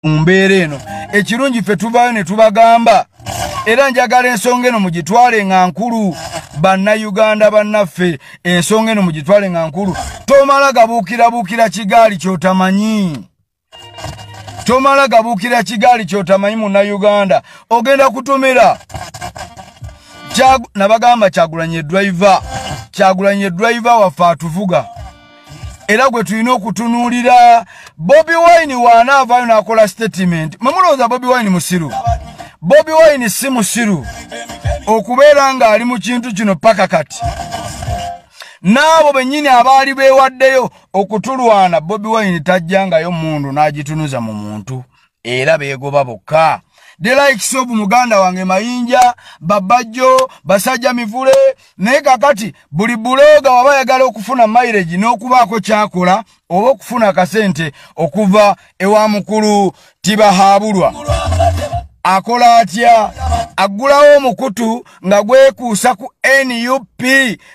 mbeera eno. Ekirungi ffe tuvaayo ne tubagamba, era njagala ensonga eno mugitwale nga nkulu. Bannayuganda bannaffe, ensonga eno mugitwale nga nkulu. Tomala gabuukirabuukira kigaali ky'otamanyi, tomala gabuukira kigaali ky'otamanyi. Munnayuganda ogenda kutumira. Nabagamba Kyagulanyi driver, Kyagulanyi driver waffe atuvuga, era gwe tulina okutunuulira. Bobi Wine wanaavaayo n'akola statement, mwemulowooza Bobi Wine musiru? Bobi Wine si musiru okubeera ng'ali mu kintu kino paka kati. N'abo bennyini abaali beewaddeyo okutulwana, Bobi Wine tajjangayo mundu n'agitunuza mu muntu, era beegoba bokka. The likes of muganda wange Mayinja, Babajjo, Basajja Mivule. Naye kakati buli blogger waba ayagala okufuna mileage n'okubaako kyakola oba okufuna akasente okuva ewa mukulu Tibahabulwa, akola atya? Aggulawo omukutu nga gwekuusa ku NUP,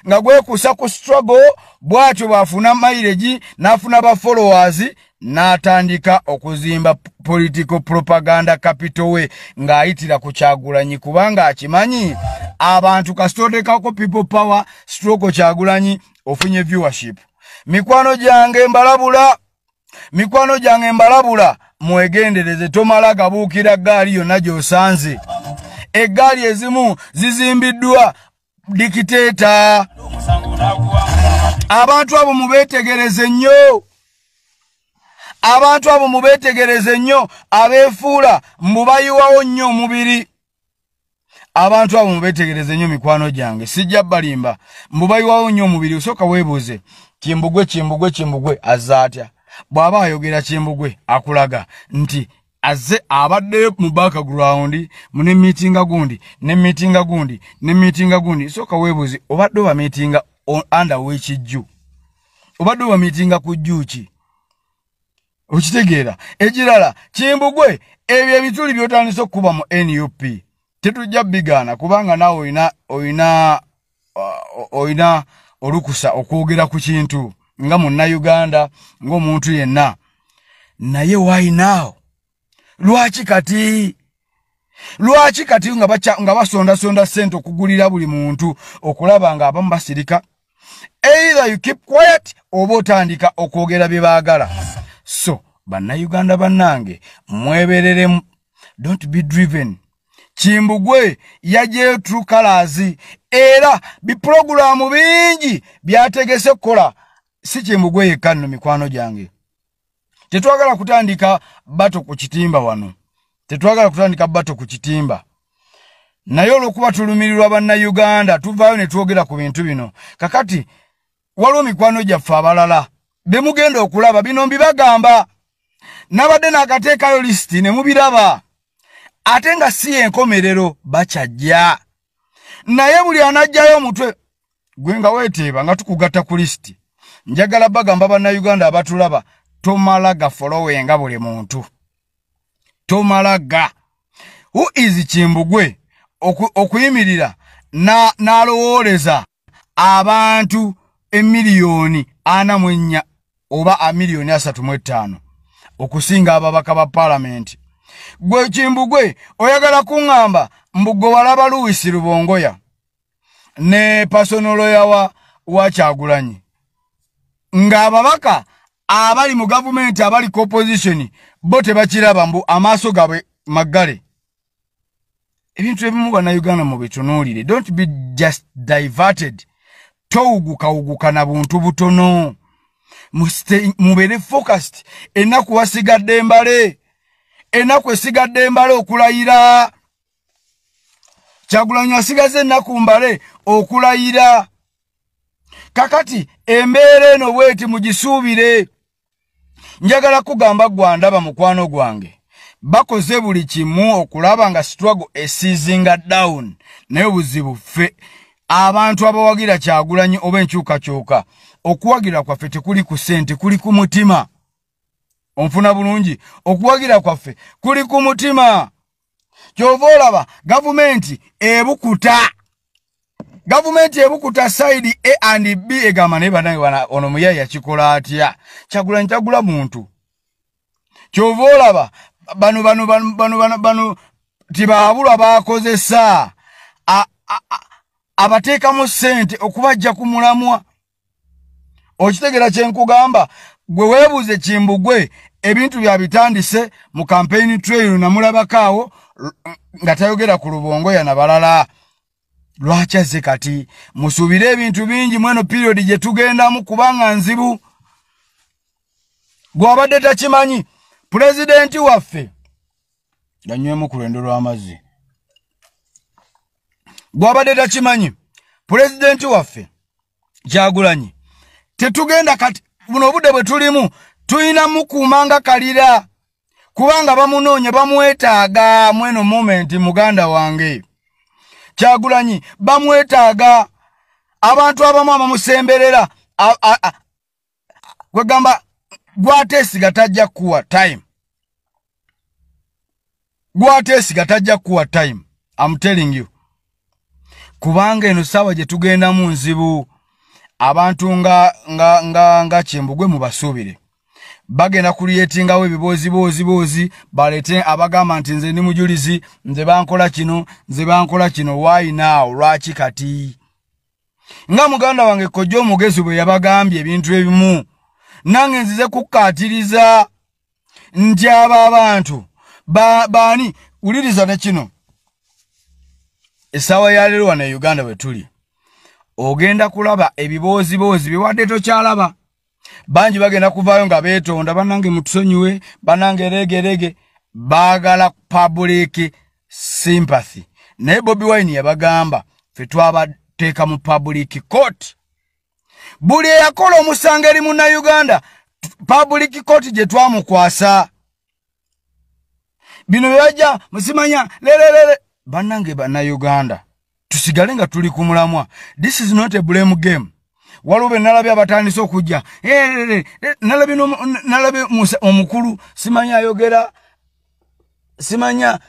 nga gwekuusa ku struggle. Bw'atyo bw'afuna mileage n'afuna ba followers, n'atandika okuzimba political propaganda capital we ng'ayitira ku Kyagulanyi, kubanga akimanyi abantu kasita oteekako People Power stroke Kyagulanyi, ofunye viewership. Mikwano gyange mbalabula, mikwano gyange mbalabula, mwegendereze. Tomala gabuukira ggaali yonna gy'osanze. Eggaali ezimu zizimbiddwa dictator. Abantu abo mubeetegereze nnyo, abantu abo mubeetegereze nnyo, abeefuula mbu bayiwawo nnyo omubiri. Abantu abo mubeetegereze nnyo, mikwano gyange, sijja balimba. Mbu bayiwawo nnyo omubiri. Osooka weebuuze, Kimbugwe, Kimbugwe, Kimbugwe azze atya? Bw'aba ayogera Kimbugwe akulaga nti azze abadde mu background mune meetinga gundi ne meetinga gundi ne meetinga gundi. Sooka weebuuze, obadde oba meetinga under w'ekijju, obadde oba meetinga ku jjuuki? Okitegeera? Ekirala, Kimbugwe, ebyo ebituli byotandise okukuba mu NUP tetujja bigaana, kubanga naawe olina olukusa okwogera ku kintu nga Munnayuganda, ng'omuntu yenna. Naye why now? Lwaki kati? Lwaki kati nga basondasonda ssente okugulira buli muntu okulaba nga abamu basirika? Either you keep quiet oba otandika okwogera bye baagala. So Bannayuganda bannange, mwebereremu, don't be driven. Kimbugwe yajeyo true colors, era bipulogulaamu bingi byategese kukola. Si Kimbugwe yekka nno, mikwano gyange. Tetwagala kutandika battle ku kitimba wano, tetwagala kutandika battle ku kitimba, naye olw'okuba tulumirirwa Bannayuganda, tuvaayo ne twogera ku bintu bino. Kakati waliwo mikwano gyaffe abalala bemugenda okulaba bino mbibagamba. Nabadde nakateekayo list ne mubiraba, ate nga si yenkomerero, bakyajja. Naye buli anajjayo omutwe gwe nga weeteeba nga tukugatta ku list. Njagala bagamba Bannayuganda abatulaba, tomala gafollowinga buli muntu, tomala ga. Who is Kimbugwe okuyimirira n'alowooleza abantu 44 million oba 35 million okusinga ababaka ba paalamenti? Gwe Kimbugwe, oyagala kuŋŋamba mbu gwe walaba Louis Rubongoya ne personal lawyer wa Kyagulanyi, ng'ababaka abali mu gavumenti, abali ku opposition, bo tebakiraba, mbu amaaso gaabwe maggale? Ebintu ebimu Bannayuganda mubitunuulire. Don't be just diverted. Towugukawuguka na buntu butono. Mubeere focused. Ennaku wasigadde embale, ennaku esigadde embale okulayira. Kyagulanyi asigaze ennaku mbale okulayira. Kakati embeera eno bweti, mugisuubire. Njagala kugamba gwandaba, mukwano gwange, bakoze buli kimu okulaba nga struggle esizinga down, naye obuzibu ffe abantu abawagira Kyagulanyi oba enkyukakyuka, okuwagira kwaffe tekuli ku ssente, kuli ku mutima. Onfuna bulungi? Okuwagira kwaffe kuli ku mutima. Kyova olaba gavumenti ebukuta, gavumenti ebukuta side A and B, egamba, "Naye banange, ono muyayi yakikola atya? Kyagulanyi tagula muntu." Kyova olaba Bano bano bano bano bano bano Tibaabulwa bakozesa abateekamu ssente okubajja ku mulamwa. Okitegera kye nkugamba? Gwe weebuuze Kimbugwe, ebintu byabitandise mu campaign trail, namulabako awo nga tayogera ku Lubongoya na balala. Lwaki azze kati? Musuubire ebintu bingi mweno period gye tugendamu, kubanga nzibu. Gwabadde takimanyi, pulezidenti waffe ganywemu ku lwendo lw'amazzi. Gwabadde takimanyi, pulezidenti waffe Kyagulanyi, tetugenda kati buno obudde bwe tulimu tulina mukuuma nga kalira, kubanga bamunoonya, bamwetaaga mweno moment. Muganda wange Kyagulanyi bamwetaaga. Abantu abamu abamusemberera, kwegamba gwateesiga tajja kuwa time, gwateesiga tajja kuwa time. I'm telling you, kubanga eno saawa gye tugendamu nzibu. Abantu nga Kimbugwe mubasuubire bagenda kuliyetingawo ebibooziboozi baleete abagamba nti nze ndi mujulizi, nze bankola kino, nze bankola kino. Why now? Lwaki kati? Nga muganda wange kojja omugezi bwe yabagambye ebintu ebimu, nange nzize kukkaatiriza nti abo abantu baani. Wuliriza ne kino, essaawa ya leero wano e Uganda bwe tuli, ogenda kulaba ebibooziboozi biwadde tokyalaba. Bangi bagenda kuvaayo nga beetonda, "Bannange mutusonyiwe, bannange regerege." Baagala public sympathy, naye Bobi Wine yabagamba, "Ffe twabateeka mu public court. Buli eyakola omusango eri Munnayuganda, public court gye twamukwasa." Bino byebajja musimanya lererere. Bannange Bannayuganda, tusigale nga tuli ku mulamwa. This is not a blame game. Waliwo be nalabye abatandise okujja, nalabye omukulu simanya ayogera, simanya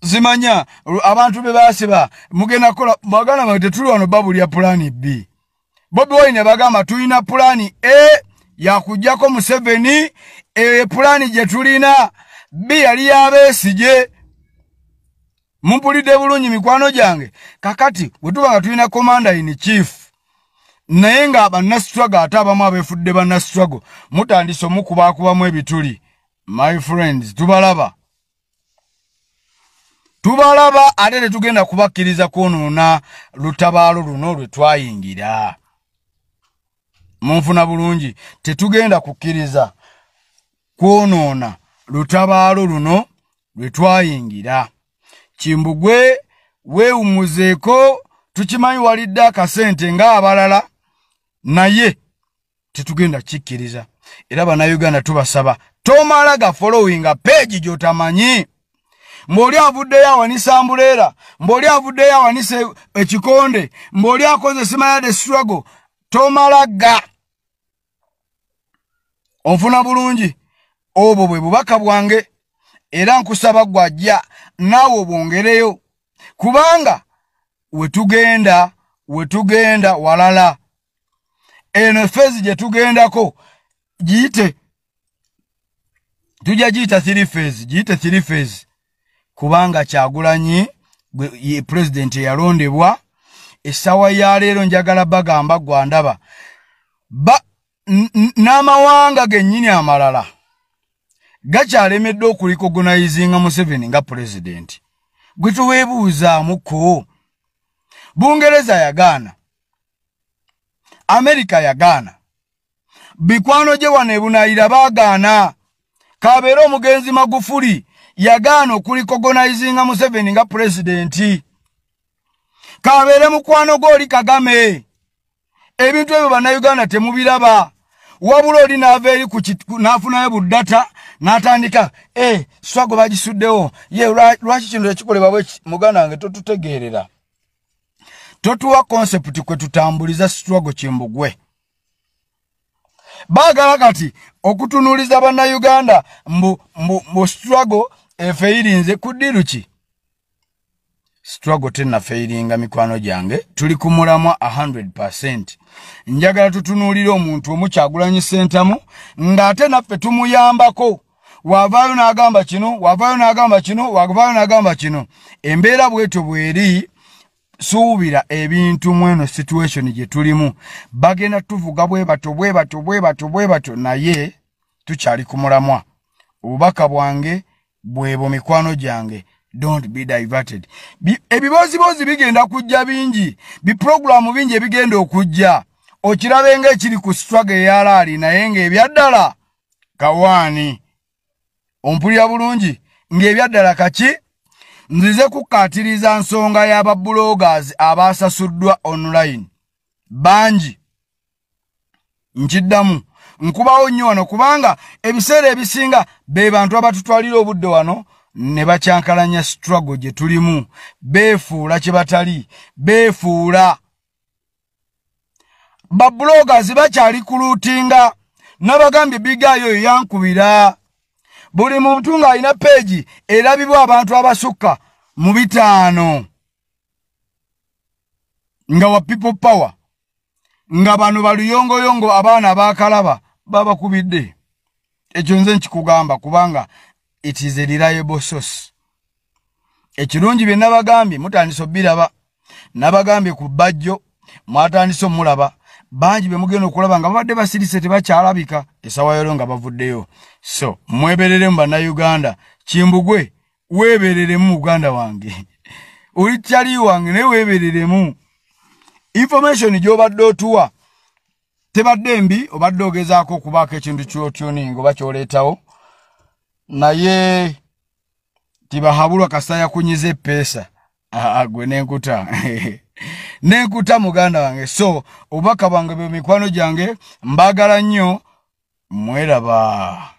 simanya abantu be basiba mugenda kukola. Baganda bange, tetuli wano babulya plan B. Bobi Wine bagamba tulina plan A yakujjako Museveni, eyo pulaani gye tulina. B yali yabeesige. Mumpulidde bulungi, mikwano gyange? Kakati bwe tuba nga tulina commander in chief, naye nga bannastruggle ate abamu abeefudde bannastruggle mutandise omukubaakubamu ebituli, my friends, tubalaba, tubalaba, ate tetugenda kubakkiriza kwonoona lutabaalo luno lwe twayingira. Munfuna bulungi? Tetugenda kukkiriza kwonoona lutabaalo luno lwe twayingira. Kimbugwe, weewumuzeeko. Tukimanyi walidde akasente ng'abalala, naye tetugenda kikkiriza. Era Bannayuganda tubasaba, tomala ga followinga page gy'otamanyi. Mbw'oli avuddeyo awanisa umbrella, mbw'oli avuddeyo awanisa ekikonde, mbw'oli akoze simanya the struggle, tomala ga. Onfuna bulungi? Obwo bwe bubaka bwange, era nkusaba gwajja naawe obwongereyo, kubanga wetugenda, wetugenda walala. Eno phase gye tugendako giyite, tujja giyita three phase, giyite three phase, kubanga Kyagulanyi ye pulezidenti eyalondebwa. Essaawa ya leero njagala bagamba, gwandaba, n'amawanga gennyini amalala gakyalemedde okurecognizinga Museveni nga pulezidenti. Gwe tuweebuuzaamuko, Bungereza yagaana, Amerika yagaana, bikwano gye wano ebunaayira baagaana, kabeere omugenzi Magufuli yagaana okurecognizinga Museveni nga pulezidenti, kabeere mukwano gw'oli Kagame. Ebintu ebyo Bannayuganda temubiraba, wabula oli n'ava eri n'afunayo buddata n'atandika e struggle bagisuddewo. Ye lwaki kino tekikolebwa bwe? Muganda wange, totutegeerera, totuwa concept kwe tutambuliza struggle. Kimbugwe baagala kati okutunuuliza Bannayuganda mbu struggle efeirinze ku ddiru ki? Struggle tennafeiringa, mikwano gyange. Tuli ku mulamwa 100. Njagala tutunuulire omuntu omu, Kyagulanyi Ssentamu, ng'ate naffe tumuyambako. Wavaayo n'agamba kino, wavaayo n'agamba kino, wavaayo n'agamba kino. Embeera bwetyo bweri. Suubira ebintu mweno situation gye tulimu bagenda tuvuga bwe batyo bwe batyo bwe batyo bwe batyo, naye tukyali ku mulamwa. Obubaka bwange bwebo, mikwano gyange, don't be diverted. Ebibozibozi bigenda kujja bingi, biproguramu bingi ebigenda okujja, okirabe nga ekiri ku struggle eyalaali, naye ng'ebyaddala kawaani. Ompulira bulungi? Ng'ebyaddala kaki. Nzize kukkaatiriza nsonga y'ababloggers abasasuddwa online bangi. Nkiddamu, nkubawo nnyo wano, kubanga ebiseera ebisinga be bantu abatutwalira obudde wano ne bakyankalanya struggle gye tulimu. Beefuula kye batali, beefuula. Babloggers bakyali kulootinga. Nabagambye, bigayo oyo yankubira. Buli muntu ng'alina page erabibwa abantu abasukka mu 500 nga wa People Power, nga bano baluyongoyongo, abaana abakalaba babakubidde. Ekyo nze nkikugamba kubanga it is a reliable source. Ekirungi bye nabagambye mutandise obiraba. Nabagambye ku Bajjo, mwatandise omulaba. Bangi be mugenda okulaba nga babadde basirise, tebakyalabika, esawa yolo nga bavuddeyo. So mwebereremu, Bannayuganda. Kimbugwe, weebereremu, muganda wange, oli kyali wange, naye weebereremu. Information gy'obadde otuwa tebadde mbi, obadde ogezaako okubaako ekintu kyotuninga oba kyoleetawo, naye tibahabulwa kasita yakunyiza epeesa gwe nenkuta nenkuta, muganda wange. So obubaka bwange bwe, mikwano gyange, mbaagala nnyo, mweraba.